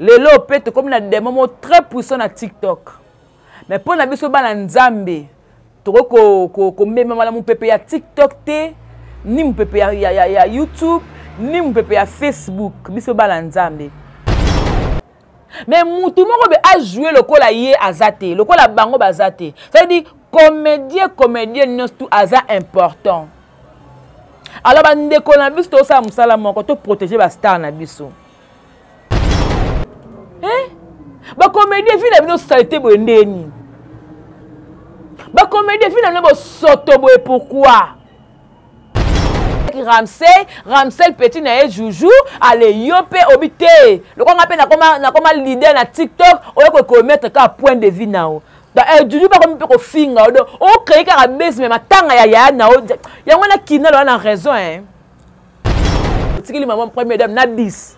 Lelo mpe tokomi na démon moko très puissant na TikTok. Mais mpo na biso bana Nzambe, tokoki komemama na mopepe ya TikTok te, ni mopepe ya YouTube, ni mopepe ya Facebook. Biso bana Nzambe. Mais mutu moko be a jouer lokola ye aza te, lokola bango baza te. Ça veut dire comédien, comédien nyonso tout aza important. Alors bandeko na biso tosala mosala moko, to protéger ba star na biso. Hein? Ba comédien vie na bino saleté boye ndeni. Ba comédien vie na bino bosoto boye pourquoi? Ramsey, Ramsey petit na ye Juju, ale yo pe obi te. Lokola nga pe nakoma leader na TikTok, oyo ko commettre ka point de vue na yo. Ba Juju ba komi pe ko finga yo. O créer kaka buzz mais matanga ya ya na yo. Yango na kina lo na raison hein. Botikeli maman première dame na bis.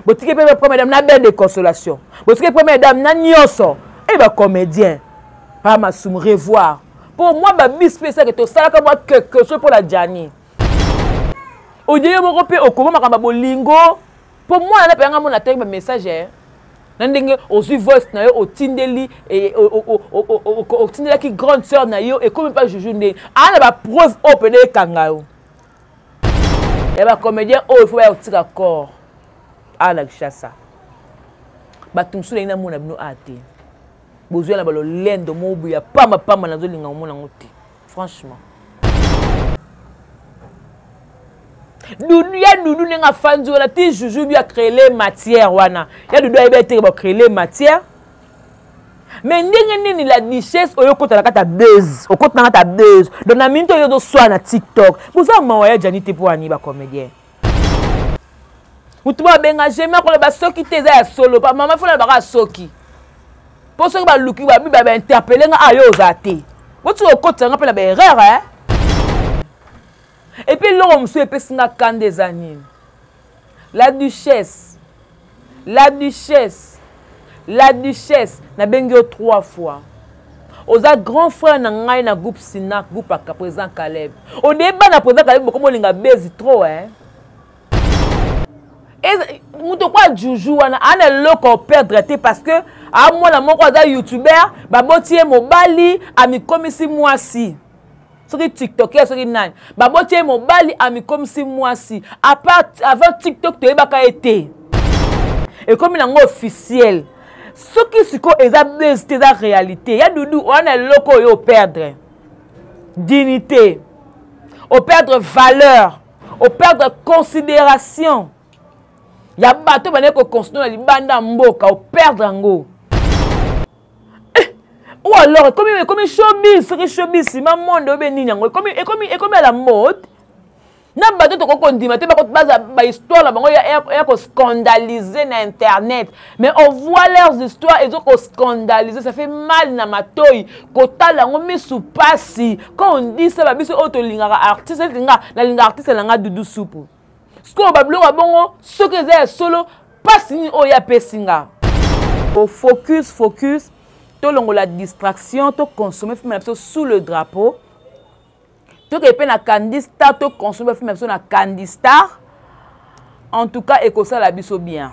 Botikeli pe première dame na bain de consolation. Botikeli première dame na nyonso. Et ba comédien. Pa masumu revoir. Pour moi ba bis pe ça que to salaka moi quelque chose pour la Gianni. Oye moko pe okoma makambo bolingo. Pour moi na pe nga mona teki ba message hein. Na ndenge ozwi voice na yo otindeli otindelaki grande sœur na yo ekomi pa Juju ndenge. Ana ba preuve oyo pene ekanga yo. Ya ba comédien oyo faut baya kotika corps awa na Kinshasa. Bato mosusu nalingi namona bino awa te. Bozwa na balolendo moko ya pamba pamba nazolinga komona yango te. Franchement. Dudu ya Dudu ndenge afandi wana ti Juju bi a créer matière wana. Ya Dudu ayebi ete ba créer matière. Mais ndenge nini la duchesse oyo okota na kati ya buzz, okota na kati ya buzz. Donc na minute oyo ozoswa na TikTok. Boza mawa ya Gianni te po ani ba comédien. Mutu ba benga jema koloba soki te eza ya solo. Pa mama fona baka soki. Po soki ba luki ba ba interpeller nga ayo oza te. Boti okota nga pe na ba erreur hein. Et puis eloko mosusu epesi nga kanda eza nini? La duchesse, la duchesse, la duchesse, nabengi yo 3 fois. Oza grand frère na ngai na groupe Sinac, groupe ya président Caleb. Odeye bana président Caleb boko bolinga bezi trop hein. Moto kwa Juju wana ana eloko perdre te parce que a mwana moko aza youtubeur, baboti ye mobali amikomisi mwasi. Soki tiktoker soki nani baboti ye mobali amikomisi mwasi. À part avant TikTok toyebaka ye te. Ekomi nango officiel. Soki siko eza buzz te eza réalité. Ya Dudu wana eloko oyo perdre dignité, o perdre valeur, o perdre considération. Ya bato bande ko considérer na libanda mboka, o perdre yango. Ou alors ekomi showbiz, soki showbiz sima monde obe nini yango, ekomi à la mode. Na bato tokoki kondima te, baza ba histoire na bango ya ko scandaliser na internet. Mais on voit leurs histoires ezo ko scandaliser, ça fait mal na matoi, kotala yango misu pasi. Quand on dit ça, ba biso oyo tolingaka artiste, neti nga, nalinga artiste na nga Dudu Supu. Sikoyo ba biloko ya bongo, soki eza ya solo, pasi nini oyo ya pesi nga? Au focus, focus, tolongola distraction, to consommer film na biso sous le drapeau. Toke pe na Candy Star, to consommer film na biso na Candy Star. En tout cas, ekosala biso bien.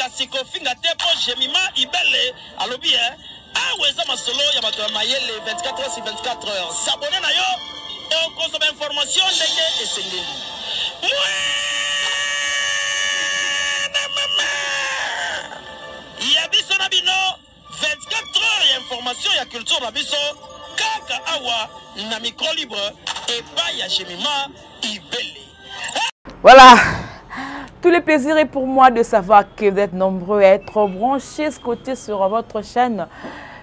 Kasi kofinga te po Jemima Ibele alobi hein, awa eza masolo ya bato ya mayele 24 heures sur 24 heures. S'abonner na yo okozwa ba information ndenge esengeli. Mwana mama ya biso na bino 24 heures ya information ya culture na biso kaka awa na micro libre. Epai ya Jemima Ibele. Voilà. Tout le plaisir est pour moi de savoir que vous êtes nombreux à être branchés, scotchés sur votre chaîne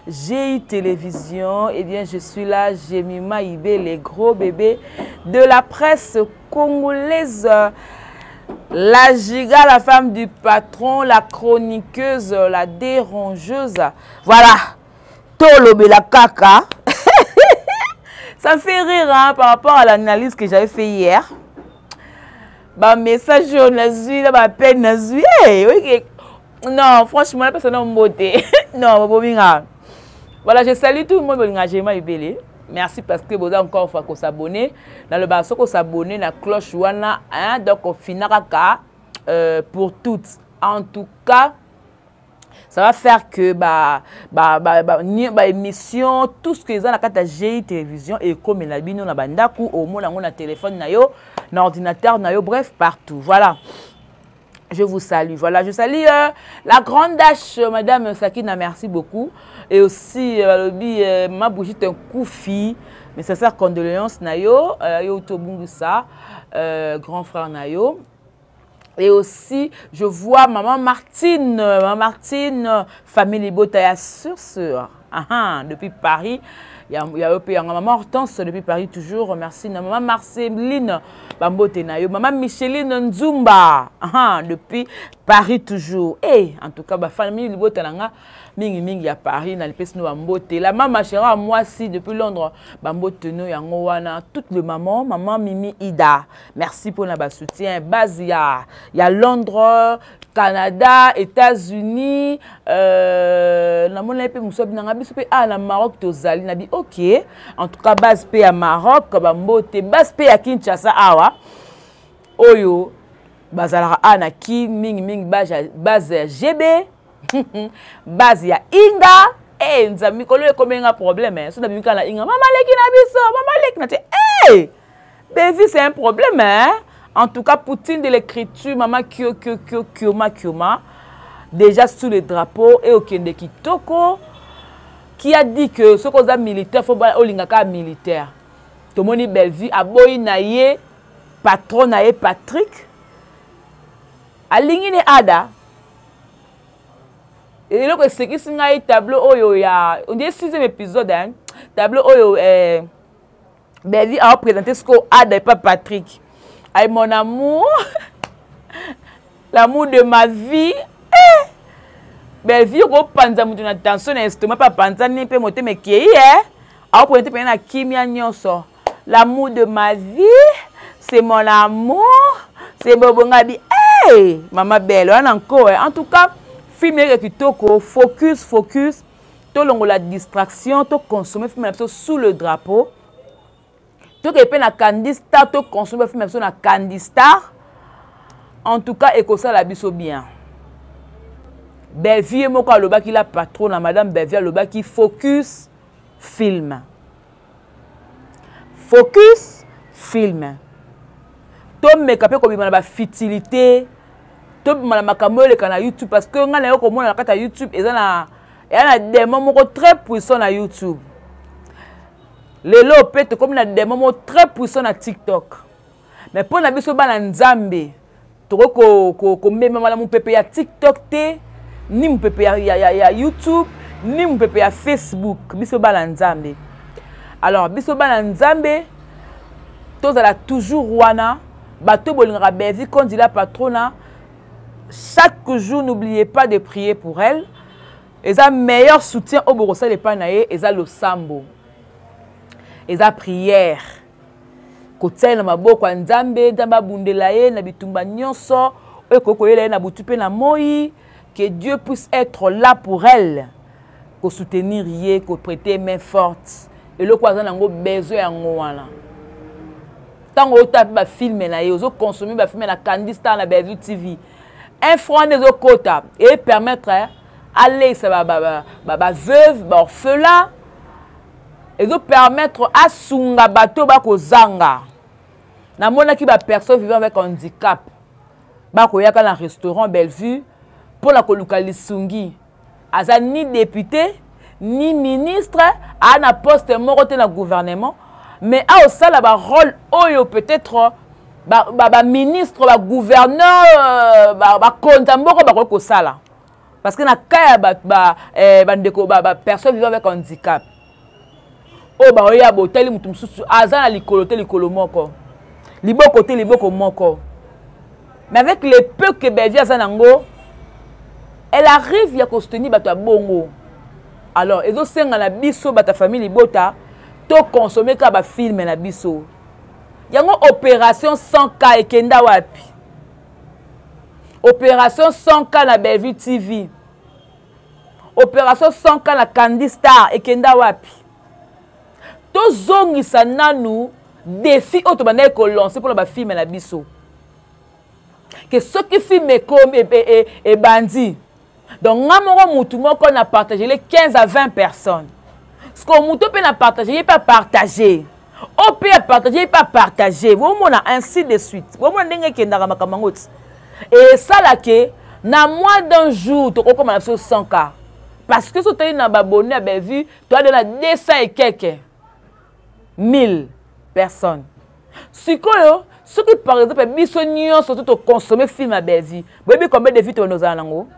GI Télévision. Eh bien, je suis là, Jemima Ibé, les gros bébés de la presse congolaise. La giga, la femme du patron, la chroniqueuse, la dérangeuse. Voilà. Tolobela kaka. Ça me fait rire hein, par rapport à l'analyse que j'avais fait hier. Ba message oyo nazwi na ba peine nazwi. Hey, okay. Non, franchement, la personne en beauté. Non, bobominga. Voilà, je salue tout le monde bolinga Jema Ibele. Merci parce que vous avez encore fois qu'on s'abonner. Dans le bas, qu'on s'abonner, la cloche wana, hein, donc on finira ka pour toutes. En tout cas, ça va faire que ba ba ba ba, ni, ba émission, tout ce que eza na kati ya GI Télévision et comme na bino na bandaku, au moins na téléphone na yo, na ordinateur na yo, bref, partout. Voilà. Je vous salue. Voilà, je salue la grande H, Madame Sakina, merci beaucoup. Et aussi, balobi, ma Brigitte Nkoufi, mes sincères condoléances na yo, yo Tobungusa, grand frère na yo. Et aussi, je vois Maman Martine, Maman Martine, famille Libota, sur, sur. Ah, ah, depuis Paris. Il y a, il y a, il y a Maman Hortense depuis Paris toujours. Merci. Maman Marceline, Bambote na yo. Maman Micheline Nzumba, ah, ah, depuis Paris toujours. Et en tout cas, ma famille Libota nanga, mingi mingi à Paris, na lipesi no Bambote. La maman chérie, moi aussi depuis Londres, Bambote no yango wana. Toutes les mamans, maman Mimi Ida. Merci pour le soutien. Base, il y a Londres, Canada, États-Unis, na mona pe muso binanga biso pe, ah, na Maroc tozali na bi, ok. En tout cas, base pe ya Maroc, ba mbote, base pe ya Kinshasa awa. Oyo bazalaka a na ki mingi mingi base ya GB, base ya Inga. Eh, nzambe mikolo ekomi nga problème, hein. So na bimika na Inga, mama leki na biso, mama leki na te. Eh! Bévi, c'est un problème, hein. En tout cas, Poutine de l'écriture, maman Kyo, Kyo, Kyo, Kyoma, Kyoma, déjà sous le drapeau, et au Kende Kitoko, qui a dit que ce qu'on a militaire, faut pas olingaka militaire. Tomoni Bellevue, aboyi na ye, patron na ye Patrick, alingi ne Ada. Et eloko esekisi ngai tableau oyo ya, on dirait 6e épisode, hein. Tableau oyo, Bellevue a présenté ce qu'on Ada et pas Patrick. Aïe, mon amour, l'amour de ma vie. Eh! Bellevue, on panza mutu na tension na estomac, pas panza ni pe mote me kiei, eh? A présenté pe na kimia nyonso. L'amour de ma vie, c'est mon amour, c'est Bobongabi. Hey, maman belle, on encore. En tout cas, film est kitoko, focus, focus. Tolongo la distraction, to consommer film sous le drapeau. To ke pe na Candy Star, to consommer film na Candy Star. En tout cas, ekosala biso bien. Bellevue moko alobaki la patronne, madame Bellevue alobaki focus film. Focus film. To meka pe kobima na ba futilité, to bima na makambo eleka na YouTube parce que nga na yo komona na kati ya YouTube eza na, eza na démon moko très puissant na YouTube. Lelo pe tokomi na démon moko très puissant na TikTok. Mais mpo na biso bana Nzambe, tokoki komemama na mopepe ya TikTok te, ni mopepe ya YouTube, ni mopepe ya Facebook. Biso bana Nzambe. Alors biso bana Nzambe, tozala toujours wana, bato bolingaka Bellevue Kondi la patrona. Chaque jour, n'oubliez pas de prier pour elle. Eza meilleur soutien au bokosala epai na ye, eza losambo. Eza prière. Kotia ye na maboko ya Nzambe, Nzambe abundela ye na bitumba nyonso, oyo ekoki koyela ye na butu pe na moi, que Dieu puisse être là pour elle, ko soutenir ye, ko prêter main forte. Eloko aza nango besoin yango wana. Tango otala pe ba film na ye, ozo consommer ba film na Candy Star na Bellevue TV. Un franc nde ezokota et permettre aleisa ba veuve, ba orphelin, ezo permettre asunga bato bakozanga. Namonaki ba personnes vivant avec handicap bakoyaka na restaurant Bellevue mpona koluka lisungi. Aza ni député ni ministre, a na poste moko te na gouvernement, Mais aosala barôle oyo peut-être baministre, ba, ba bagouverneur, bakonza mboka bakoki kosala, parce que na cas ya bandeko bapersonne vivant avec handicap oyo baoya, botali moto mosusu aza na likolo te likolo moko, liboko te liboko moko, mais avec le peu que Bellevue aza nango, elle arrive ya kosoutenir bato ya bongo. Alors ezosenga na biso bato ya famille libota toconsommer kaka bafilm na biso. Yango opération 100 K ekenda wapi? Opération 100 K na Bellevue TV, opération 100 K na Candy Star ekenda wapi? Tozongisa nanu défi oyo tobandaki kolancer mpona bafilm na biso, ke soki film ekomi, ebandi, donc nga moko, mutu moko na partage le 15 à 20 personnes. Parce que moto mpe na partage, ye mpe apartage, oyo mpe apartage, ye mpe apartage, bomona, ainsi de suite. Bomona ndenge ekendaka makambo yango ti esalake na moins d'un jour tokokoma na biso 100 K, parce que so toli na babone ya Bellevue, toade na 200 et quelque 1000 personnes. Sikoyo soki par exemple biso nyonso to toconsommer film ya Bellevue, boyebi combien de vues tobanda ozala nango?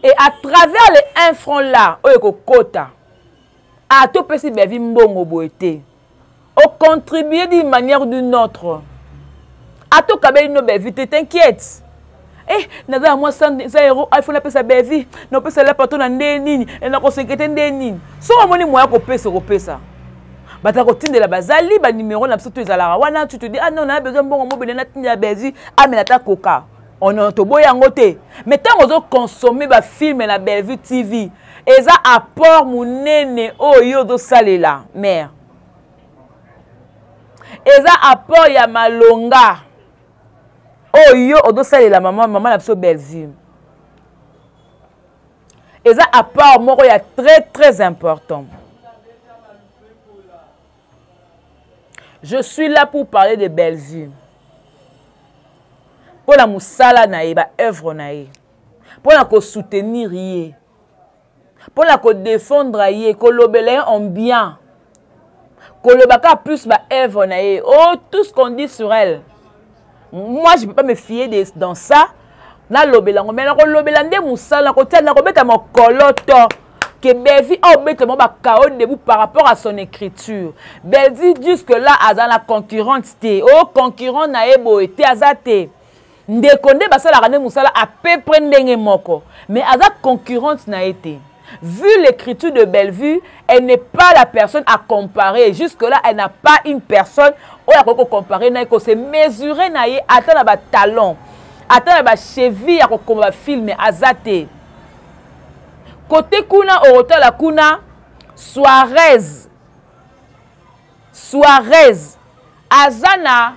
Et à travers les 1 franc là oyo ekokota, atopesi Bellevue mbongo boye te, ocontribue d'une manière ou d'une autre. Atokabeli no Bellevue te, t'inquiète. Naza na mwa 100 euro, iphone apesa Bellevue, napesa la pato na nde nini, nakoseke nde nini. Soki omoni moya kopesa, kopesa. Bato ya kotindela bazali, banimero na biso to ezalaka wana. Tu te dis: "Ah non, na besoin mbongo mobele, natindela Bellevue, amela ata koka." Ono toboyi yango te, mais ntango ozoconsommer bafilm na Bellevue TV, eza apport monene oyo ozosalela mare, eza apport ya malonga oyo ozosalela mama, mama na biso Bellevue. Eza apport moko ya très très important. Je suis là pour parler de Bellevue, mpo na mosala na ye, baœuvre na ye, mpo na kosoutenir ye, mpo na kodéfendre ye, kolobela ye en bien, koloba kaka plus baœuvre na ye. Oh, tout ce qu'on dit sur elle, moi je peux pas me fier dans ça. Nalobela yango, mais nakolobela nde mosala, nakotia, nakobeta mokolo to ke Bellevue aobeta mo bakao debout par rapport à son écriture. Bellevue jusque là aza na concurrente te. O concurrent na ye boye te, aza te. Ndeko nde basalaka nde mosala à peu près ndenge moko, mais aza concurrente na ye te. Vu l'écriture de Bellevue, elle n'est pas la personne à comparer. Jusque-là, elle n'a pas une personne oyo akoki kocomparer na ye, kose mesurer na ye, ata na batalon, ata na bacheville ya kokoma bafilm, aza te. Kote kuna okotala kuna Suarez, Suarez aza na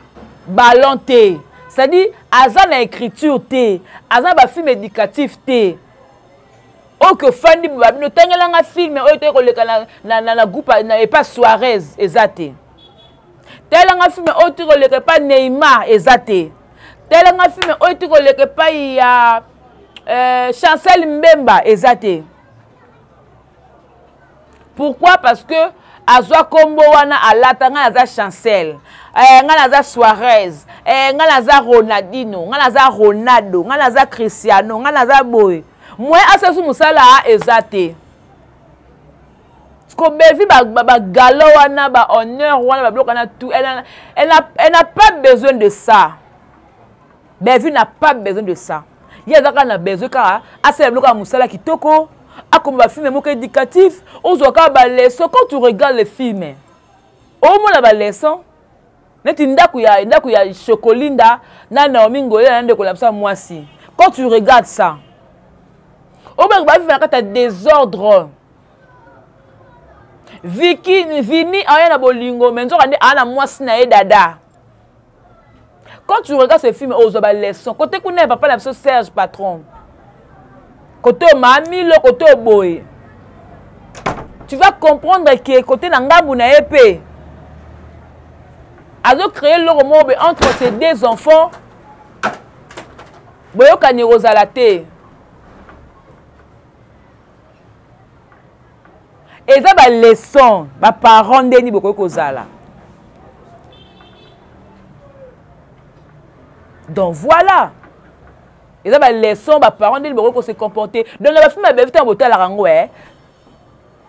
ballon te, c'est-à-dire aza na écriture te, aza na bafilm éducatif te. Oyo kofandi babino, otangelanga film oyo toye koleka na groupe na epa Suarez, eza te. Talanga film oyo toye koleka epa Neymar, eza te. Talanga film oyo toye koleka epai ya Chancel Mbemba, eza te. Pourquoi? Parce que azwa nkombo wana, alata: "Ngai naza Chancel, ngai naza Suarez, ngai naza Ronaldino, ngai naza Ronaldo, ngai naza Cristiano, ngai naza boye." Moyen asasu mosala eza te. Ko Bellevue, bagalo wana, bahonneur wana, babiloko wana tout, elle n'a pas besoin de ça. Bellevue n'a pas besoin de ça. Ye aza kaka na besoin kaka asala biloko ya mosala kitoko, akoma bafilm moko éducatif, ozwa kaka baleçon. Quand tu regardes le film, omona baleçon neti ndako ya Chokolinda na Naomi Ngolela na ndeko na biso ya mwasi. Quand tu regardes ça, obaki bavivre na kati ya désordre. Viki Vini aya na bolingo, me nzoka nde aya na mwasi na ye dada. Quand tu regardes ce film, ozwa baleçon. Kote kuna ya papa na biso Serge Patron, kote oyo Maamilo, kote oyo boye, tu vas comprendre ke kote na ngambu na ye mpe azocréer eloko moko boye entre ces deux enfants, boyokani ekozala te. Eza ba leçon, ba parents ndeni bokoki kozala. Donc voilà. Eza ba leçon ba parents ndeni bokoki ko se comporter. Donc na ba film ya Bellevue ntango botalaka yango eh.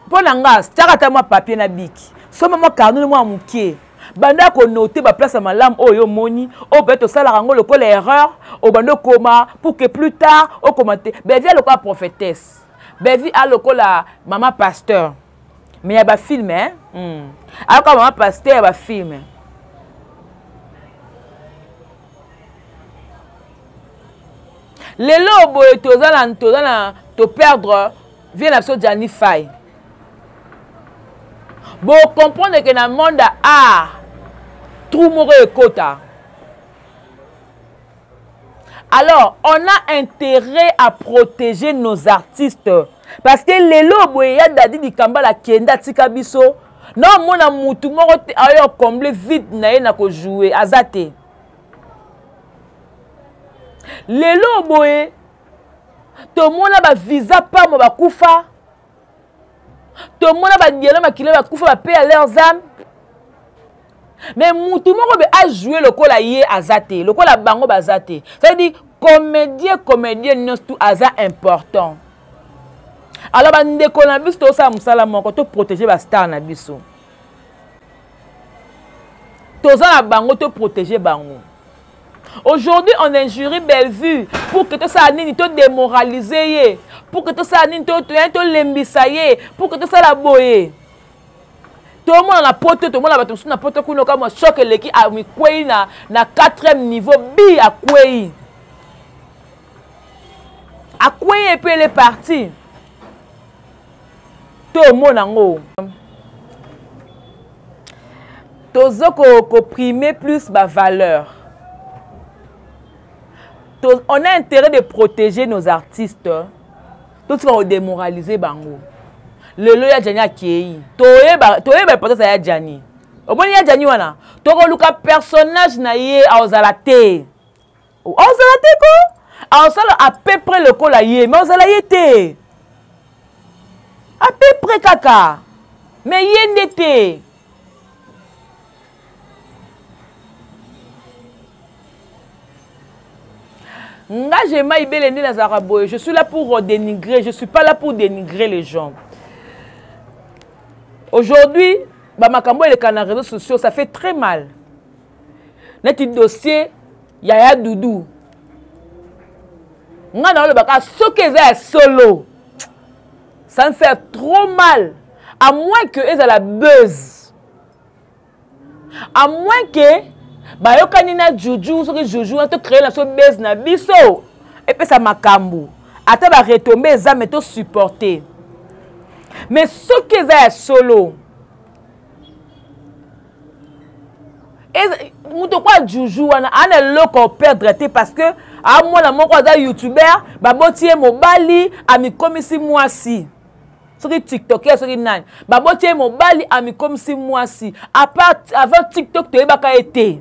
Mpo na nga, tiaka ata mwa papier na bic. Somba mwa carnet mwa moke. Banda ko noter ba place ya malamu oyo omoni, oyo peut-être osalaka yango lokola erreur, obanda okoma pour que plus tard okoma te. Bellevue lokola prophétesse. Bellevue a lokola mama pasteur. Mais ya ba film hein. Ayoka mama pasteur ya ba film. Lelo boye toza na toza na to perdre vie na biso Gianni Faye. Bo comprendre que na monde ya art trou moko ekota. Alors, on a intérêt à protéger nos artistes. Parce que lelo boye ya Dadi Dikambala kenda tika biso. Non, mona mutu moko te ayo combler vide na ye na ko jouer azate. Lelo boye tomona ba visa pamo bakufa. Tomona ba Diana Makila bakufa ba paix à leurs âmes. Mais mutu moko be a jouer lokola ye aza te, lokola bango baza te. Ça veut dire comédien, comédien nyonso tout aza important. Alors ba ndeko na biso tosala mosala moko to protéger ba star na biso. Toza na bango to protéger bango. Aujourd'hui, on injurie Bellevue pour que tout ça nini to démoraliser ye, pour que tout ça nini to to lembisa ye, pour que tout ça la boye. Tomona na poto, tomona bato mosusu na poto kuna kama choc eleki amikwei na na 4e niveau bi akwei. Akwei et puis elle est partie. Tomona ngo. Tozo ko ko primer plus ba valeur. On a intérêt de protéger nos artistes. Totika ko démoraliser bango. Lelo ya Gianni akei. Toyeba, toyeba importance ya Gianni. Omoni ya Gianni wana? Tokoluka personnage na ye aozala te. Aozala te ko? Aozala à peu près lokola ye, mais aozala ye te. À peu près kaka. Mais ye nde te. Nga Jema Ibele nde nazalaka boye, je suis là pour dénigrer, je suis pas là pour dénigrer les gens. Aujourd'hui, ba makambo eleka na réseaux sociaux, ça fait très mal. Neti dossier ya ya Doudou. Nga na olobaka soki eza ya solo. Ça me fait trop mal. À moins que ezala buzz. À moins que bayokani na Juju, soki Juju wana to créer na so buzz na biso. Epesa makambo. Ata ba retomber eza mais to supporter. Mais soki eza ya solo. Moto kwa Juju wana ana eloko perdre te parce que a mwana moko aza youtubeur, baboti ye mobali amikomisi mwasi. Soki tiktoker soki nani, baboti ye mobali amikomisi mwasi. À part avant TikTok toyebaka ye te.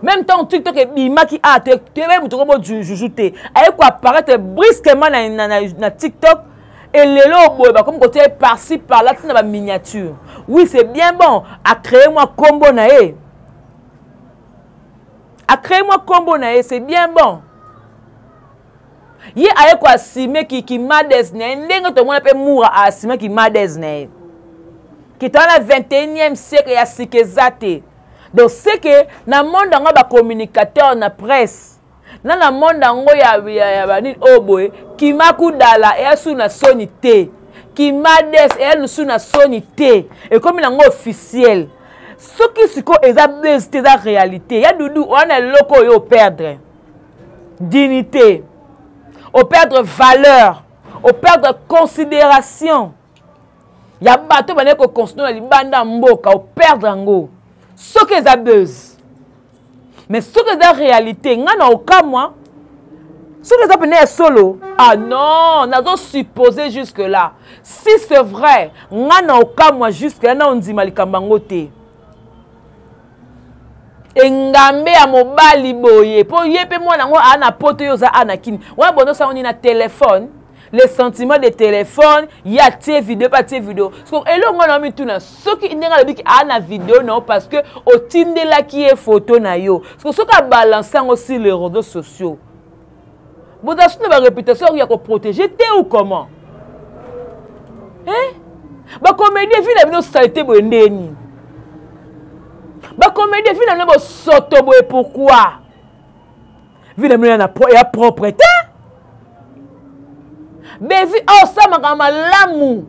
Même temps TikTok ebimaki a toyebaki moto kombo Juju te. Aye ko apparaître brusquement na TikTok. Et lelo boye bakomi kotia ye par-ci par-là tina ba miniature. Oui, c'est bien bon. A créer moi kombo na ye. A créer moi kombo na ye, c'est bien bon. Ye aye ko assumer ki mades na ye ndenge tomona pe Moura a assumer ki mades na ye. Ki ta na 21e siècle ya sika eza te. Donc c'est que na monde yango ba communicateur na presse na na monde yango ya ya, ya ba nini oyo boye kimakudala eya su na soni te. Kimades eya nusu na soni te. Ekomi nango officiel. Soki siko eza buzz te, eza réalité. Ya Doudou wana eloko oyo perdre dignité, o perdre valeur, o perdre considération. Ya bato bande ko considérer na libanda mboka, o perdre yango. Soki eza buzz. Mais soki eza réalité, nga na okamwa, soki eza pene ya solo, ah non, nazo supposer jusque là. Si c'est vrai, nga na okamwa jusque là na ondima likambo yango te. Engambe ya mobali boye, po ye pe mwana yango a na poto yo oza a na kini. Wana bono sango ni na téléphone. Les sentiments de téléphone, ye atie video mpe atie video. Eloko ngai na mituna, soki ndenge alobiki aa na video na yo parce que otindelaki ye photo na yo, soki abalance yango sur les réseaux sociaux, boza su na baréputation ya koprotéger te ou comment, hein? Bacomédien, vie na bino saleté boye ndeni? Bacomédien, vie na bino bosoto boye pourquoi? Vie na bino ya propre te. Bevi osamaka malamu,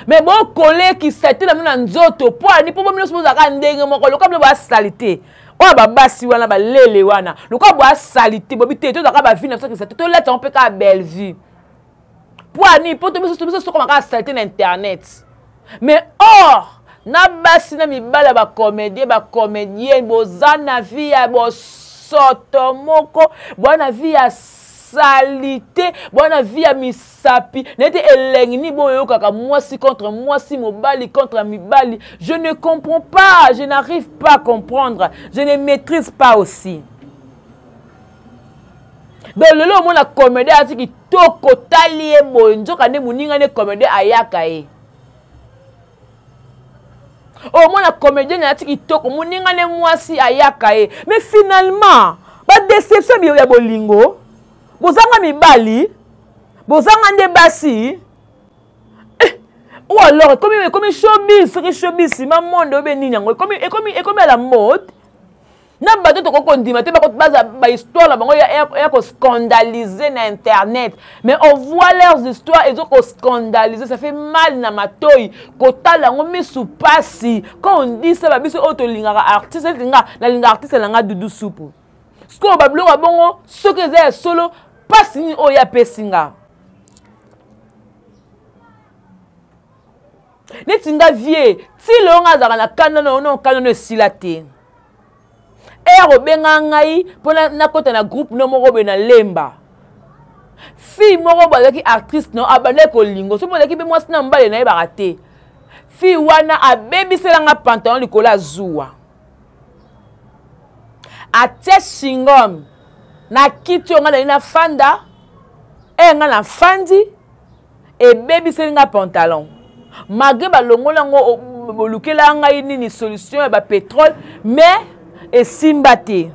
me bokolekisa te na bino na nzoto mpo ani mpo bomino nyonso bozalaka ndenge moko. Lokola bino boasali te oyo babasi wana balele wana, lokola boasali te, bobi te tozalaka bavie na biso kisa te, tolata yango mpe kaka Bellevue mpo ani mpo biso sokomaka asali te na internet. Mais or na basi na mibali ya bacomédien, bacomédienne, boza na vie ya bosoto moko, boza na vie ya saleté, boza na vie ya misapi neti elengi nini boyokaka mwasi contre mwasi, mobali contre mibali. Je ne comprends pas, je n'arrive pas à comprendre, je ne maîtrise pas aussi. Donc lelo omona comédien ati kitoko, tali ye boye, nzoka nde moninga nde comédien ayaka ye. Omona comédien alati kitoko, moninga nde mwasi ayaka ye. Mais finalement badéception ya bolingo, bozanga mibali, bozanga nde basi, eh, ou alors ekomi showbiz. Soki showbiz ma monde oyo nini yango ekomi à la mode na bato tokoki kondima te, baza bahistoire na bango ya koscandaliser na internet. Mais on voit leurs histoires ezo koscandaliser, ça fait mal na matoi kotala yango, misu pasi. Quand on dit ça, babiso oyo tolingaka artiste, neti nga nalinga artiste na nga Dudu Supu, sikoyo babiloko ya bongo, soki eza ya solo, mpasi nini oyo apesi nga? Neti nga vie ti lelo nga azalaka na kanda na ono, kanda no esila te. Ere obenga ngai mpo nakɔta na groupe no moko boye, nalemba fille moko boye azalaki actrice no, abandaki kolingo soki azalaki mpe mwasi na mobali, nayebaka te. Fille wana abebiselanga pantalon likolo ya zuwa, atie chewing-gum na kiti oyo ngai nali nafanda. E ngai nafandi, ebebiseli nga pantalon malgré balongoli yango, bolukela ngai nini solution ya bapétrole, mais esimba te,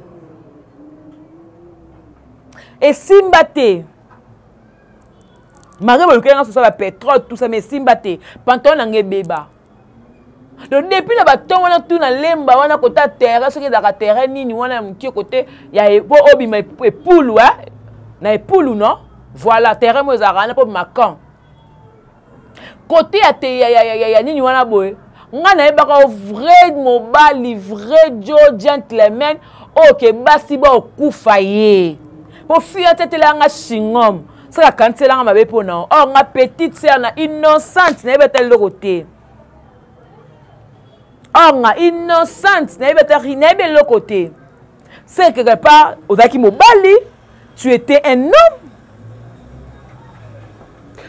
esimba te. Malgré bolukela nga solution ya bapétrole, tout ça, mais esimba te, pantalon na nga ebeba. Donc depuis na batongo wana tu na lemba wana kota terrain, soki ezalaka terrain nini wana ya mokie kote ya po obima epulu na epulu, non, voilà, terrain mo ezalaka wana mpo bima camp kote ya, te, ya, ya, ya, ya, ya nini wana boye. Ngai nayebaka vrai mobali, vrai jo gentleman oyo ke basi baokufa ye mpo fille atetelanga chewing-gum, soki akaniselanga mabe mpo na or nga petite sœur na innocente, nayebi ata eloko te. Or nga innocente, nayebi ata, nayebi eloko te. C'est quelque part ozalaki mobali, tu étais un homme.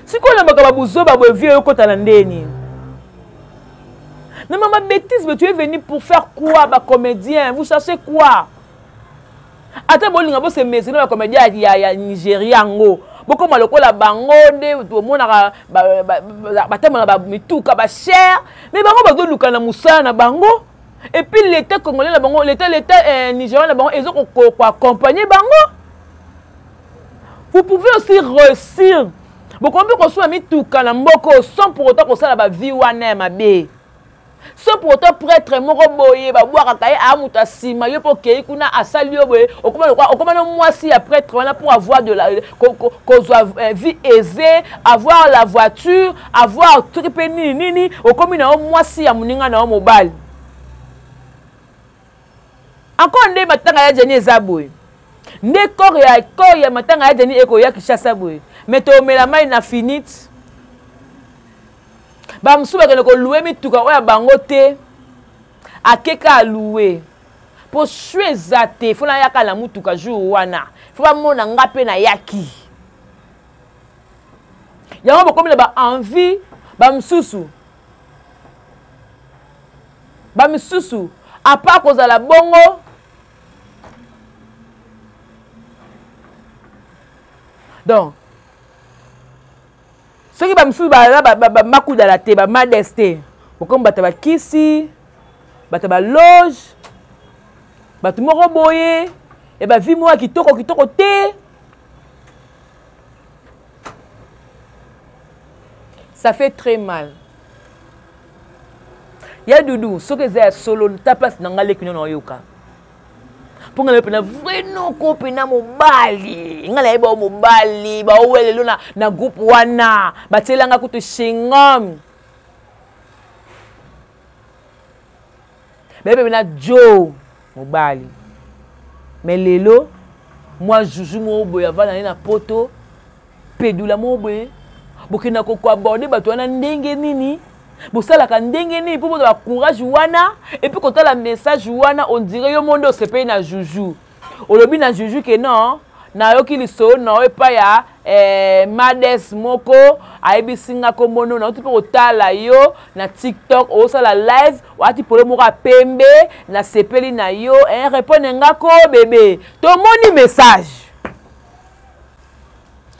Sikoyo na makambo buzoba boye, vie oyokota na ndeni na mama bêtise. Mais tu es venu pour faire quoi? Bacomédien, vous cherchez quoi? Ata bolinga bose mesene, bacomédien ya Nigeria yango bokóma lokola bango nde tomonaka batambola bamituka bachers, mais bango bazoluka na mosala na bango. Et puis l'état congolais na bango, l'état nigérien na bango ezo koaccompagner bango. Vous pouvez aussi réussir, bokomi kosala mituka na mboka sans pour autant kosala bavie wana ya mabe, sans pour autant prêtre moko boye babwakaka ye aya moto asima yo mpo okei kuna asali yo boye, okoma no mwasi ya prêtre wana pour avoir de la kozwa vie aisée, avoir la voiture, avoir soki mpe nini nini, okomi na yo mwasi ya moninga na yo mobali. Encore nde matanga ya Jani eza boye, nde corps ya matanga ya Jani ekoya Kinshasa boye, mais tomela mai na finite. Bamosusu bakende kolouer mituka oyo ya bango te, akeka alouer mpo su eza te, fo nayaka na mutuka jour wana, fo bamona nga mpe nayaki. Yango bokomi na baenvie. Bamosusu, bamisusu apart kozala bongo. Donc Soki ba misusu ba ba, ba, ba makudala te, ba mades te. Bokomi bato ba kisi, bato ba loge, bato moko boye, e ba vie moko ya kitoko kitoko te. Ça fait très mal. Ya Doudou, soki eza ya solo, ta place na nga leki no na oyoka. Mpo nga nayebi mpena vrai noko mpena mobali. Nga nayebi bao mobali, bao welelo na, na groupe wana, batiela nga kutu chewing-gum. Bayebi mpena Joe mobali. Mais lelo mwa juju moko boye avanda ne na poto, pedula moko boye, bokenda koaborde bato wana ndenge nini? Bosalaka ndenge nini mpo bozwa courage wana? Et puis kotala message wana, on dirait yo monde osepeli na juju. Olobi na juju ke non, nayoki lisolo na yo epai ya Mades moko ayebisi nga kombo no, nauti mpe kotala yo na TikTok osala live, oati polo moko ya pembe, nasepeli na yo, répondre nga ko bébé. Tomoni message.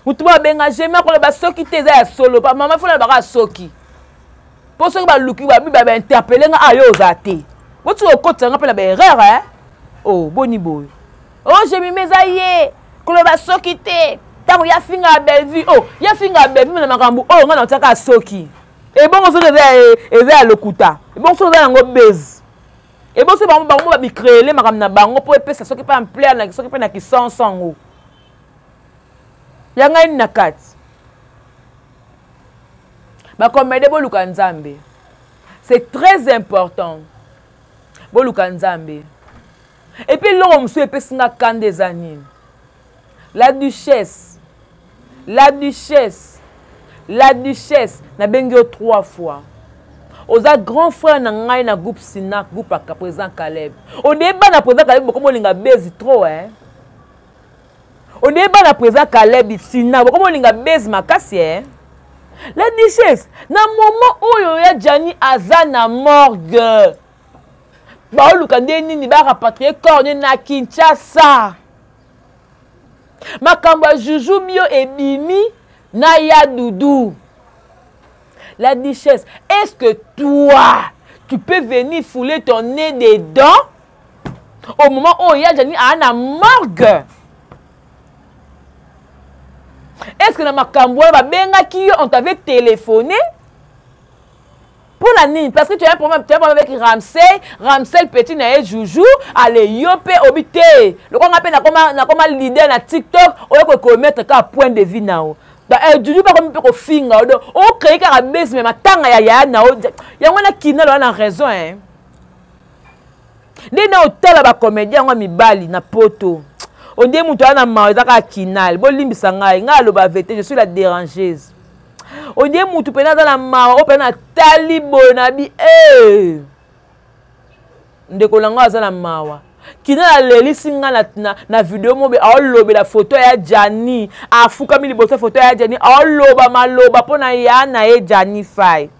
Mutu ba benga jemi akoloba soki te eza ya solo, pa mama fola baka soki. Po soki baluki ba bi ba interpeller nga ah yo oza te. Boti okotisa nga pe na ba erreur hein. Oh boni boye. Oh jemi meza ye koloba soki te. Tango ya finga ya Bellevue, oh ya finga ya Bellevue na makambo oyo nga na otiaka soki. Et bongo soki eza ya lokuta. Et bongo soki eza yango buzz. Et bongo soki bango bango ba bi créer makambo na bango po epesa soki pe ampleur na soki pe na kisonso yango. Ya ngai na kati. Ba comédien boluka Nzambe. C'est très important. Boluka Nzambe. Et puis eloko mosusu epesi nga kanda eza nini? La duchesse. La duchesse. La duchesse. Nabengi yo 3 fois. Oza grand frère na ngai na groupe Sinac, groupe ya président Caleb. Odeba na président Caleb bokomo linga base trop hein. Odeba na président Caleb Sinac, bokomo linga base makasi hein. La duchesse, na moment oyo ya Gianni aza na morgue. Baoluka nde nini ba rapatrier corps ne na Kinshasa. Makambo ya Juju bio ebimi na ya Doudou. La duchesse, est-ce que toi, tu peux venir fouler ton nez dedans au moment où ya Gianni a na morgue? Est-ce que na makambo wana babengaki yo, on t'avait téléphoné? Pour la nini? Parce que tu as un problème, tu as un problème avec Ramsey, Ramsey petit na ye Juju, allez yo pe obité. Le quoi ngape na koma na koma leader na TikTok, oyo ko commettre ka point de vue nao. Ba Juju pa komi pe ko finga odo, o créer ka base mais matanga ya ya nao. Yango na kina lo na raison hein. Nde na otala ba comédien ngo mibali na poto. Onde mutu ana mawa ezaka kinal. Bolimbisa ngai, ngai aloba vérité, je suis la dérangeuse. Onde mutu pena aza na mawa, oyo pena natali boye na bi, eh! Ndeko na ngai aza na mawa. Kinal alelisi nga na video mobe, aolobela photo ya Gianni, afukami liboso photo ya Gianni, aoloba maloba pona ya na ye Gianni Fay.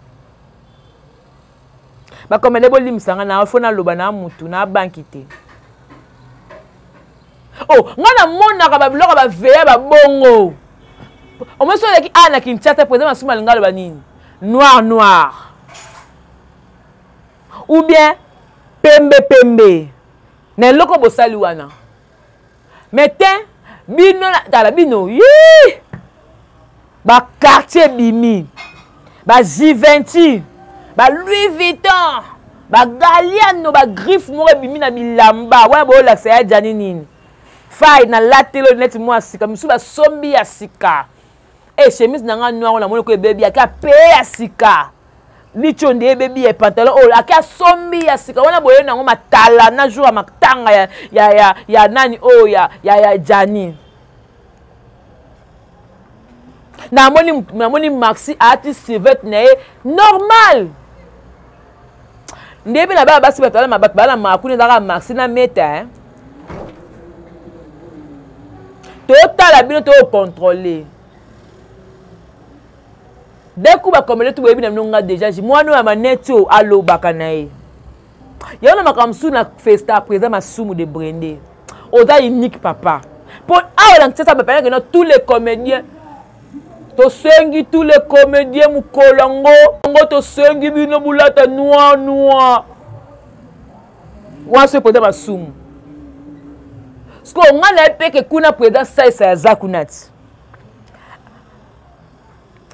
Ba comédien bolimbisa nga na fo naloba na mutu na banki te. Oh, nga namonaka ba biloko ba veya ba bongo. Au moins soki ozalaki awa na Kinshasa, président Masumu alingi aloba nini? Noir noir. Ou bien pembe pembe. Na eloko bosali wana. Mais te bino na tala bino yii! Ba quartier bimi, ba Givenchy, ba Louis Vuitton, ba Galliano, ba griffe moko ebimi na bilamba. Wana boyolakisa ya Gianni nini? Fai na latelo neti mwa sika, misu basombi ya sika. Eh, chemise na nga noir na moni ko ebebi aka pe ya sika. Licho nde ebebi ya pantalon oyo aka asombi ya sika. Wana boye nango matala na jour ya matanga ya, ya, ya, ya nani oyo ya, ya, ya Gianni. Namoni Maxi ati survêt na ye normal. Nde pe na bana basi bato bana bato bana makuni ezaka Maxi na meta hein. Totala bino to contrôler. D'un coup ba comédien tout boyebi na bino nga déjà ji mwana ya manette oyo alobaka na ye. Yango na makambo mosusu na festa président Masumu de Brende. Oza unique papa. Po awa na Kinshasa ba pena tous les comédiens. Tosengi tous les comédiens mokolo yango yango, tosengi bino bolata noir noir wana. Soki président Masumu sikoyo, ngai na ye peke kuna, président Saisa aza kuna ti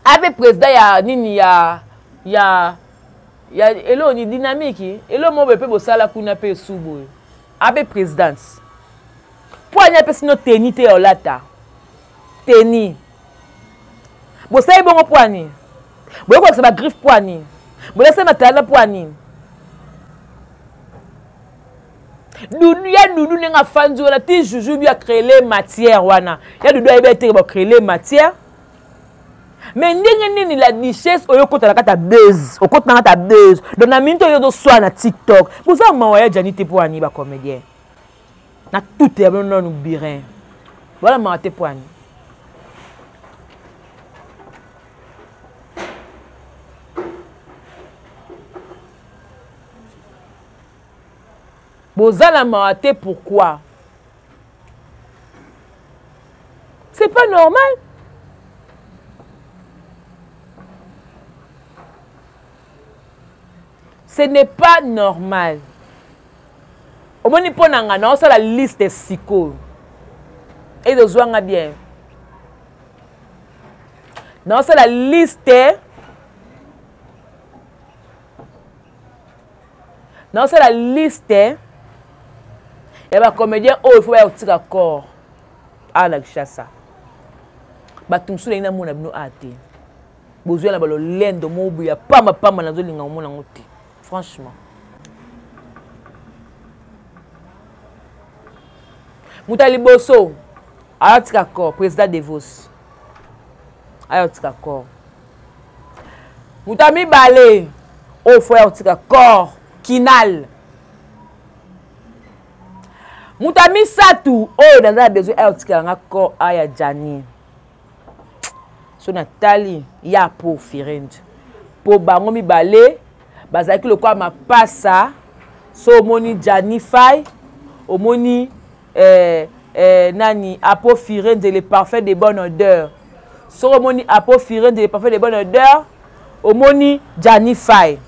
ape président ya nini ya eloko ni dynamique, eloko moko boye mpe bosala kuna mpe esu boye, ape présidente mpo ani apesi no teni te ya olata teni. Bosali bongo mpo ani boye kolakisa bagriffe, mpo ani bolasa matalana, mpo ani Dudu ya Dudu ndenge afandi wana ti juju bi acréele matière wana ya Dudu, ayebi eteke bacréele matière. Mais ndenge nini la duchesse oyo okota na kati ya buzz, okota na kati ya buzz? Donc na minute oyo ozoswala na TikTok, boza mawa ya Jani te mpo ani bacomédien na toute ya bino nanu birin wala mawa te mpo ani? Boza na mawa te, pourquoi? C'est pas normal. Ce n'est pas normal. Omoni, mpo na nga, naosala liste sikoyo, ezozwanga bien. Naosala liste, naosala liste ya bacomédien oyo faut baya kotika corps awa na Kinshasa. Bato mosusu nalingi namona bino awa te, bozwa na balolendo moko ya pamba pamba, nazolinga komona yango te, franchement. Moto ya liboso ayotika corps, président Devos ayotika corps. Moto ya mibale oyo faut ya kotika corps, Kinal. Moto ya misato oyo naza na besoin ayotikela nga corps aya Jani, so natali ya po Firende, mpo bango mibale bazalaki lokola mapasa. So omoni Jani Fai, omoni nani, Apo Firenze, le parfait de bonne odeur. Soki omoni Apo Firenze, le parfait de bonne odeur, omoni Jani Fai,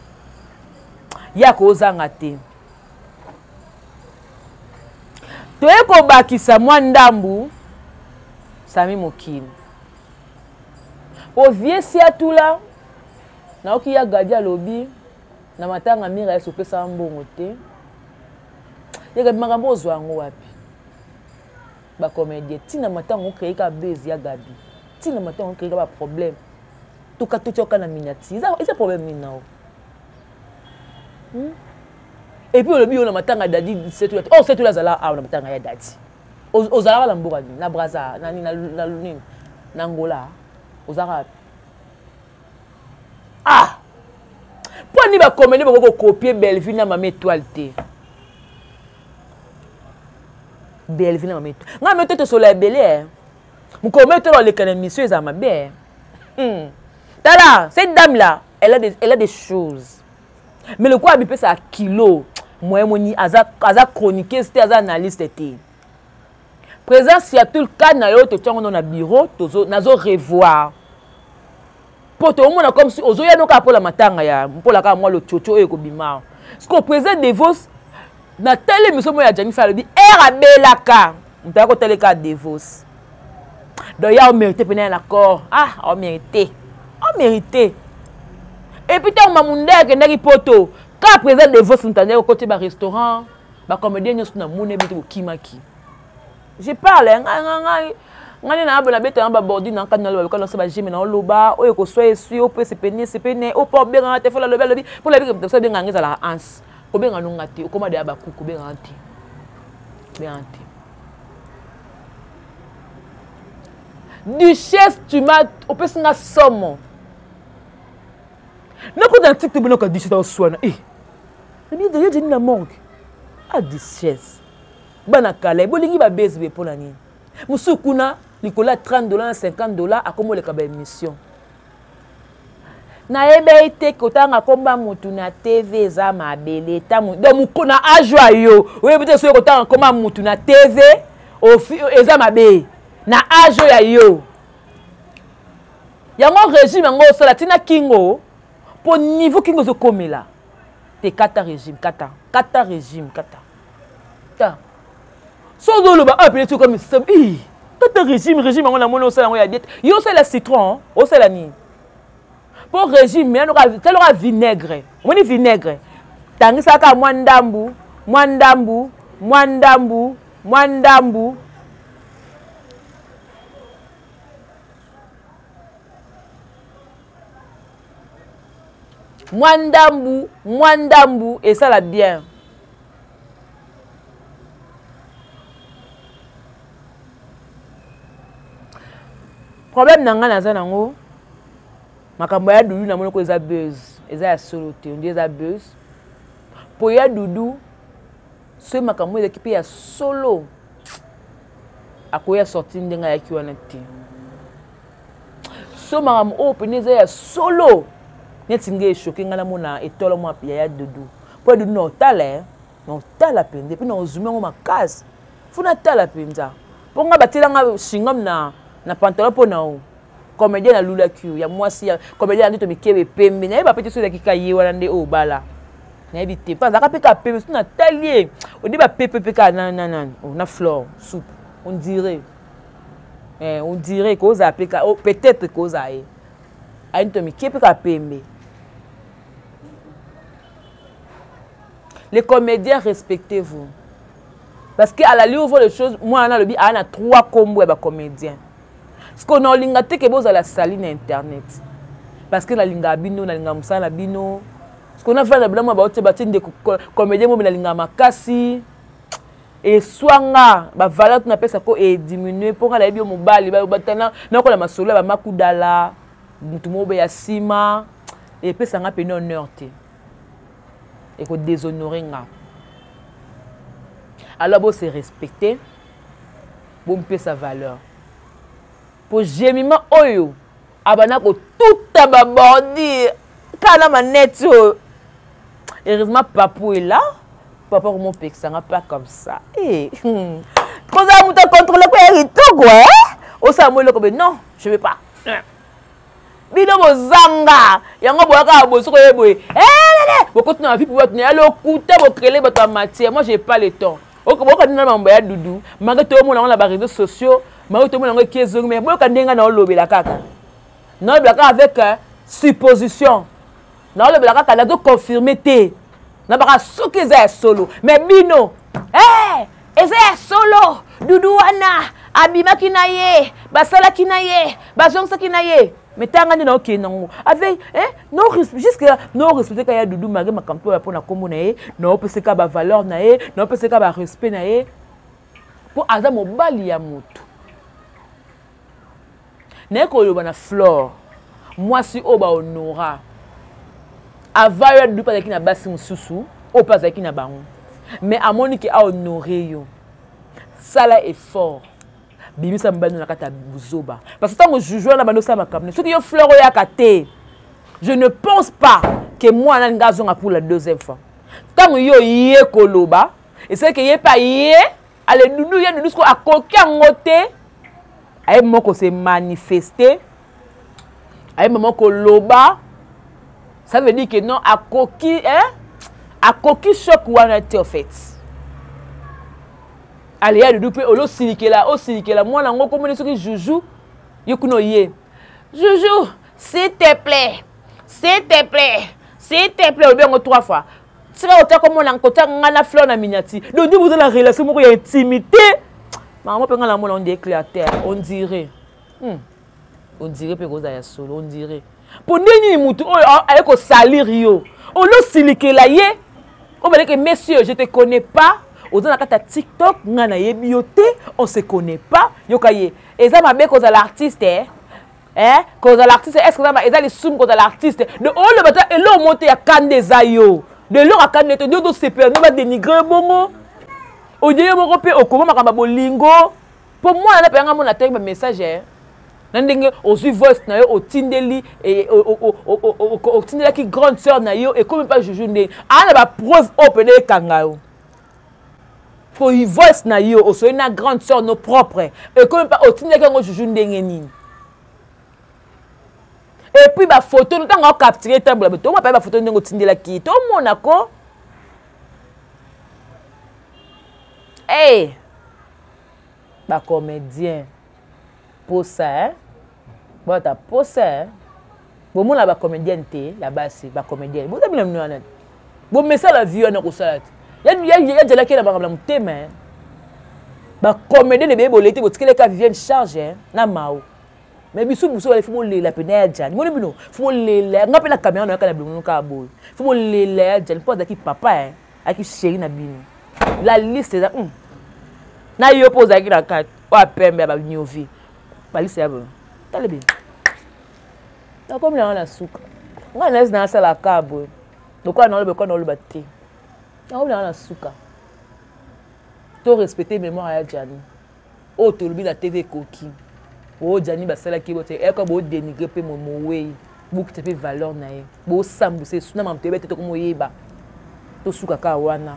ye akozanga te. Toye kobakisa mwa ndambu Sami Mokili po vie Siatula. Nayoki ya Gadi alobi na matanga Mira esi opesaka mbongo te. Yekabi makambo ozwa yango wapi? Bacomédien ntina matanga ocréer ka buzz ya Gabi, ntina matanga ocréer ka baproblème, toka totiaka na miniature, eza problème nini nao? Et puis olobi yo na matanga Dadi Setula. Oh, Setula azala awa na matanga ya Dadi. Ozalaka na mboka nini? Na Braza, na nini, na nini, na Angola? Ozalaka wapi? Ah, mpo ani bacomédien bakoki kocopier Belleville na Mama Étoile te? Belleville na Mama Étoile, ngai me te tosola ebele. Mokolo me tola oleka na émission, ezala mabe. Tala, cette dame là, elle a des choses, mais lokola abipesaka kilo moyen moni, aza chroniqueuse te, aza analyste te. Présence ya tout le cas na yo, totiango no na bureau, nazo revoir, mpo toomona comme si ozoya no kaka mpola matanga ya mpola kaka mwa lococo oyo ekobima. Siko président Devos, natali émission moko ya Janifa, alobi ere abelaka moto aya kotala kaka Devos. Donc ya omérite mpena ya na corps, ah, omérite, omérite. Et puis ntango Mamunde akendaki Poto, kaka président Devos moto andaki kokoti barestaurant, bacomédien nyonso namoni ebi te bokimaki. Je parle, ngai ngai ngai nde nayabo nabetanga babordi na nkani, naloba lokola nasa bageme, na oloba oyo ekoswa eswi, oyo mpo esepene esepene, oyo mpo obenganga te. Fola alobi, alobi mpo lobi moto abenganga nga, ezalaka anse kobenga nonga te, okoma deya bakuku kobenganga te, benganga te. Duchesse, tu m'as opesi nga somo. Nakota na TikTok, binoka duchesse aoswana e ye jeni na morgue. Ah, duchesse, bana kala bolingi babezi be mpo na nini? Mosusu kuna likolo ya 30 $ na 50 $ akomi oleka baémission. Nayebi te, kotanga komba mutu na TV eza mabele. Donc na age oyo oyebi te soki kotanga komba mutu na TV eza mabe na age oyo ya yo. Yango régime yango osala tina kingo mpo niveau kingo ezokomela te. Kata régime, kata, kata régime, kata ta. So ozoloba ah pele tioka misam i kata régime. Régime yango namoni osala yango ya diete. Yo osala citron, osala nini mpo régime? Taloka vinaigre, omoni vinaigre, tangisaka mwa ndambu, mwa ndambu, mwa ndambu, mwa ndambu. Mwa ndambu, mwa ndambu esala bien. Problème na ngai naza nango, makambo ya Dudu, namoni ko eza buzz, eza ya solo te. Ondi eza buzz mpo ya Dudu. Soki makambo ezalaki mpe ya solo, akoya sorti ndenge ayaki wana te. So makambo oyo pene eza ya solo, neti nge echoquer ngai, namona etolo mwa ya Dudu, mpo ya Dudu na otala, eh, na otala mpenza, et puis na ozumi yango makasi. Fo natala mpenza, mpo ngai batielanga chewing-gum na pantalon mpo na o comédien alulaki yo ya mwasi ya comédien ya ndoto mikebe pembe. Nayeba pe te so ezalaki ka ye wana nde oyo bala, nayebi te, mpo azalaka mpe ka pembe. So natali ye, odi bapepe mpe kaka na na nani, oh, na flore soupe, on dirait, eh, on dirait kozala mpe ka, oh, peut-être kozala ye aye ndoto mike mpe ka pembe. Les comédiens, respectez-vous, parce que à la livre les choses, mwana alobi aa na trois kombo ya bacomédien. Parce que na olinga te ke bozala sali na internet, parce que nalingaka bino, nalingaka mosala na bino. Parce que nafanda bilamu baotie batie ndeko comédien mobi, nalingaka makasi. Eswanga bavaleur to napesa ko ediminue, mpo nga nayebi yo mobali nakola masolo ya bamakudala motu moko be ya nsima epesanga pene honneur te, ekodéshonore nga. Alors bose respecte, bompesa valeur, mpo Jemima oyo abanda kotuta babordure kaka na maneti oyo. Heureusement Papu est là, papa komopekisanga pas comme ça. Eh, kozala moto acontrôle ko ya kitoko, osala mo eloko be. Non, je veux pas. Bino bozanga yango, boyaka boye, soki oye boye bokoti na bavi po bato na ya lokuta, bocréer bato ya matière. Moi, j'ai pas le temps. Boyoka ndenge na mambo ya Dudu make, toyomona yango na baréseaux sociaux, make tomona yango eki ezongi. Mais boyoka ndenge naolobela kaka, naolobela kaka avec supposition, naolobela kaka, nazoconfirme te, nabaka soki eza ya solo. Mais bino, hey, eza ya solo, Dudu wana abimaki na ye, basalaki na ye, bazongisaki na ye. Mais tanga nde naokende yango avec, eh, no, jusque là no respecte ka ya Dudu mare makambo oyo mpona nkombo na ye, naopeseka bavaleur na ye, naopeseka barespect na ye, mpo aza mobali ya motu. Naye koloba na Flore, mwasi oyo bahonora avant yo ya Dudu mpe azalaki na basi mosusu oyo mpe azalaki na bango, mais amoni ke ahonore yo. Sala effort, bimisa mobali na kati ya buzoba, parce que ntango juge wana bandi osala makambo, soki yo Fleur oyaka te, je ne pense pas que mwana alinga azonga pour la deuxième fois. Ntango yo ye koloba, esalaki ye mpe aye ale Dudu, ye Dudu siko akoki yango te, aye moko se manifester, aye mama koloba. Ça veut dire que non, akoki, hein? Akoki choc wana te. En fait, ale ya Dudu mpe olosilikela, osilikela mwana yango komoni soki juju yo kuna oye juju, s'il te plaît, s'il te plaît, s'il te plaît, olobi yango trois fois. Tika kotia komona kotia nga na Fleur na miniature, donc ndi boza na relation moko ya intimité. Makambo mpe nga namona on dirait clair, on dirait, On dirait mpe kozala ya solo, on dirait. Mpo nde nini motu oyo aye kosalir yo, olosilikela ye? Oyo baleke, monsieur, je te connais pas, oza na kati ya TikTok, ngai nayebi yo te, on se connaît pas. Yoka ye, eza mabe kozala artiste, eh? Eh? Kozala artiste, est ce que eza lisumu kozala artiste? De oloba ta eloko moko te ya kanda, eza yo de eloko ya kanda te, nde ozosepela nde badénigre bongo. Odie yo moko mpe okoma makambo ya bolingo, mpo mwana na mpenga mona ataki bamessage, eh? Na ndenge ozwi voice na yo, otindeli, otindelaki grande sœur na yo, ekomi mpa juju, ndenge aa na bapreuve oyo pene ekanga yo, po voice na yo osoli na grande sœur no propre, ekomi mpa otindelaki yango juju ndenge nini? Et puis bafoto ntango acapture etambola boye, tomona mpe bafoto ndenge otindelaki ye, tomona ko hey! Bacomédien posa, eh? Bata posa, eh? Bomona bacomédienne te ya basi, bacomédienne boza bino bino wana bomesala vie wana kosala te. Yajalaki na makambo na motema, eh? Bacomédienne ebeye bolei te, botikeleka Vivienne charge, eh? Na mao mais biso biso bale fo bolela mpena ya Jani. Moni bino fo bolela nga mpe na kamera nayaka na bilongo kaka boye, fo bolela ya Jani mpo azalaki papa, eh? Ayaki chéri na bino. La liste eza Na yo mpo ozalaki na kati oyo apembe ya baniovi, baliste ya boye. Tala bino, nakomi nanga na suka. Ngai nayesi nasala ka boye lokola naoloba, lokola naoloba te, nakomi nanga na suka. To respecte mémoire ya Jani. Oyo tolobi na TV ekoki. Oyo Jani basalaki bo te, eyaka bodénigre mpe mowei, bokita mpe valeur na ye, bosambwisa esuna makambo toyeba te, tokomoyeba. Tosuka kaka wana.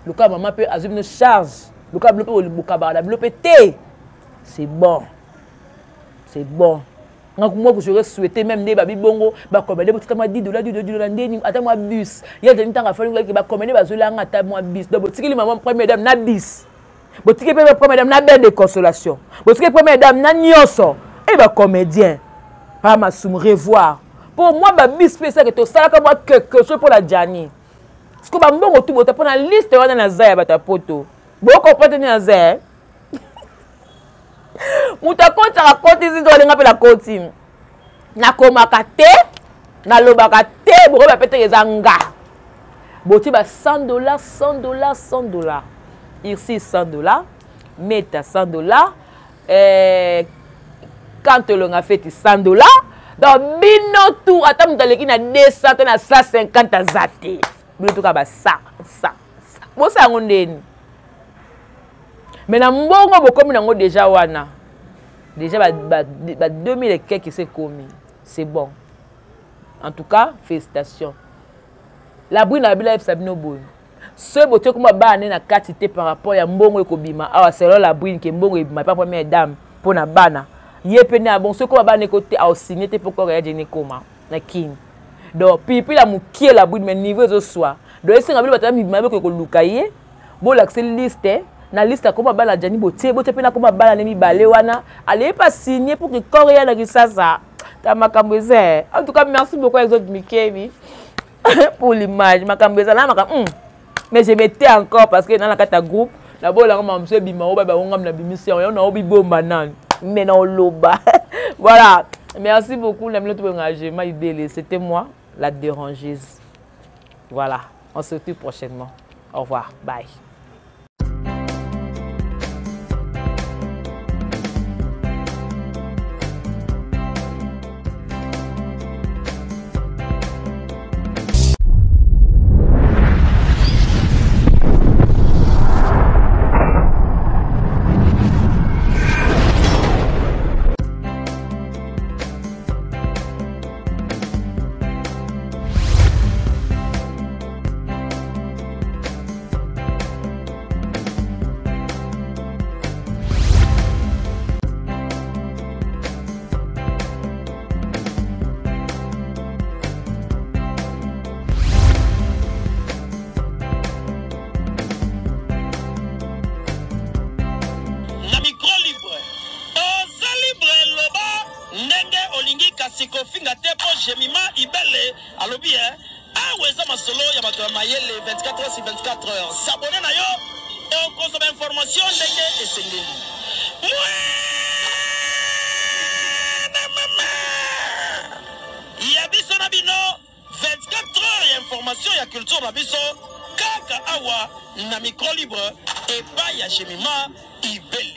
Lokola mama mpe azwi bino charge, lokola bino mpe bokabaka na bino mpe te, c'est bon, c'est bon. Nga moi j'aurais souhaité même nde babi bongo bacomédie botata mwa 10 dollars, 10 dollars ndeni, ata mwa bus ya Jani. Ntango afali bacomédie bazolanga ata mwa bus. Donc botikeli mama première dame na bus, botiki mpe première dame na bain de consolation, botiki première dame na nyonso. E bacomédien pa masumu revoir mpo mwa babis mpe esake tosalaka mwa quelque chose mpo na Jani. Siko bambongo tu bota mpo na liste wana naza ya bato ya poto, bokopa te nde naza moto akotaka kotisi to alinga mpe nakoti, nakomaka te, nalobaka te, bokoyeba mpe teke eza nga. Boti ba 100 dollars, 100 dollars, 100 dollars ici, 100 dollars meta, 100 dollars, quand olonga feti 100 dollars. Donc bino tout, ata moto aleki na 200 te, na 150 aza te. Bino toka ba 100 100 bosala yango ndeni. Mais na mbongo bokomi nango déjà wana, déjà ba 2000 et quelques ese ekomi, c'est bon. En tout cas, félicitations la brune na bino. Ayebisa bino boye, soki botie koma bana nde na kati te par rapport ya mbongo ekobima awa, selon la brune ke mbongo ebima epa première dame mpo na bana ye mpe nde abon. Soki koma bana eko te, aosigne te mpo kaka ya jene ekoma na kini. Donc pilipili ya mokie la brune, mais niveau ezoswa. Donc esenga bino bato ya mibima bokoki koluka ye, bolakise liste. Na liste akoma bana Jani, botie, botie mpe nakoma bana ne mibale wana, alei pa signe pour que corps eya na Kisasa. Ta makambo eza. En tout cas, merci beaucoup Exode Mikebi pour l'image. Makambo eza na makambo, Mais je mettais encore parce que na kati ya groupe nabolanga makambo mosusu ebima oyo babangongami na bimisi yango, yango naobibomba nani, mais na oloba. Voilà, merci beaucoup na bino. Tobenga Jema Idele, c'était moi la dérangeuse. Voilà, on se retrouve prochainement. Au revoir, bye. Na micro libre, oza libre, loba ndenge olingi, kasi kofinga te mpo Jemima Ibele alobi e awa eza masolo ya bato ya mayele. 24 heures sur 24 heures, s'abonner na yo, okozwa bainformation ndenge esengeli. Mwana mama ya biso na bino, 24 heures ya information ya culture na biso kaka awa na micro libre epai ya Jemima Ibele.